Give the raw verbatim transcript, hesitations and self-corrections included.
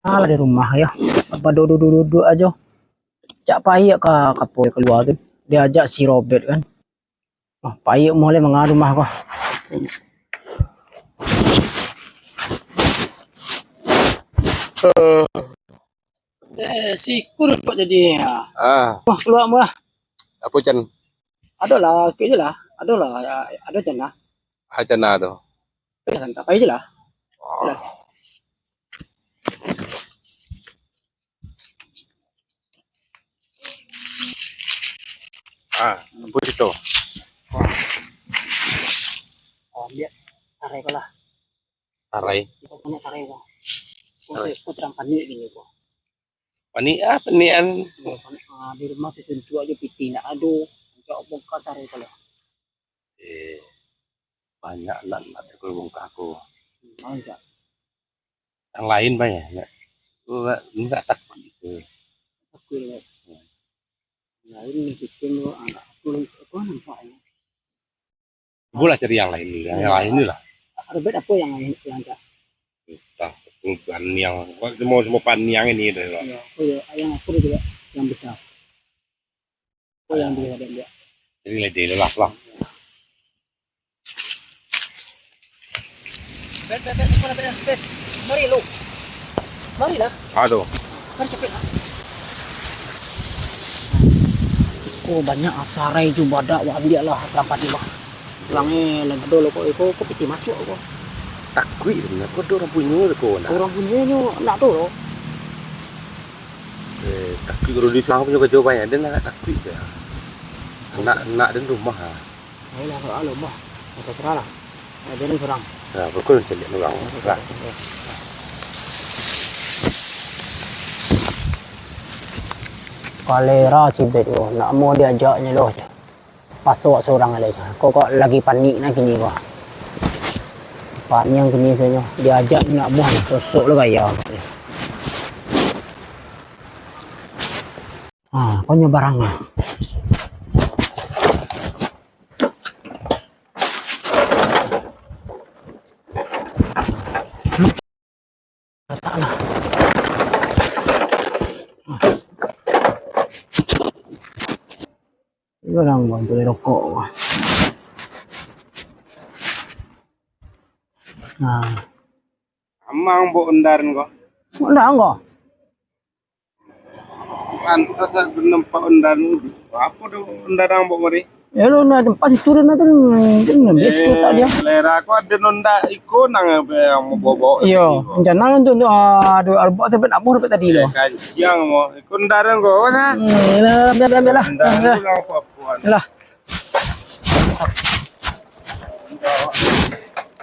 Alah, di rumah yo. Apa duduk-duduk ajo. Cak payah ka kapoi kalua tu. Diajak si Robert kan. Wah, payah mau le manga rumah ko. Eh, sikur kok jadi. Ah, Wah, kalua mah. Apo can? Ado lah, oke je lah. Ado lah, ya, ado can lah. Ah, can lah tu. Oke, santai aja lah. Ah, apo itu? Oh, dia tarik lah. Tarai. Iko punyo tarai ko. Ko, Tarai. Ko terang panik gini ko. Panik ah, panikan. Ko panik, ah, di rumah tersentuh aja piti nak ado. Cak bongkar tarai ko lah. Eh, banyak nak, nak terkubur bongkar ko. Hmm, banyak. Yang lain banyak nak. Enggak, enggak takut itu. Takut ya. Lain ni kita mau anak aku, aku nampak ya. Bolah cari yang lain ni, yang lain ni lah. Robert apa yang, yang tak? Entah, paniang. Semua, semua paniang ini dah lah. Ya, oh ya, yang aku tu juga yang besar. Apa yang dia ada dia? Jadi lah dia lelah lah. Ben, ben, ben, apa nak ben, ben? Mari lu. Marilah. Aduh. Mari cepet lah. Oh, banyak asarai tu badak, wak ambiak lah, rapat ni, bah. Pulang eh, lah, ado lo ko, ko, ko piti masuk ko. Takuik tu, ko ado urang punyo tu ko, nak. Urang punyonyo nak tu lo. Eh, takuik kalau di sana punyo kerjo banyak, den agak takuik tu. Anak, anak den rumah ah. Ayolah, kalau alo mah, terserah lah. Nah, dia ni surang. Nah, pukul caliak urang. Nah. Kalera si Bet tu, nak mau diajaknyo lo. Paso wak surang alai. Kok, kok lagi panik nah kini ko. Paniang kini tu nyo, diajak nak buah, sosok lo gaya. Ah, konyo barang ah. Letak lah. Iyo, urang bantu rokok. Nah. Amang bok undaran ko. Undaran ko. Pantas lah nampak undaran. Apa tu undaran bok mari? Ya, lo nak tempat situ dah nak tu. Kan habis tu tak dia. Selera ko ada nunda iko nang apa yang mau bawa. Iyo, rencana untuk, untuk, ah, dua arbak tu nak buah dapat tadi lo. Kan siang mau. Iko undaran ko kan? Hmm, lah, ambil, ambil, ambil lah. Undaran tu lah apa-apa. Lah.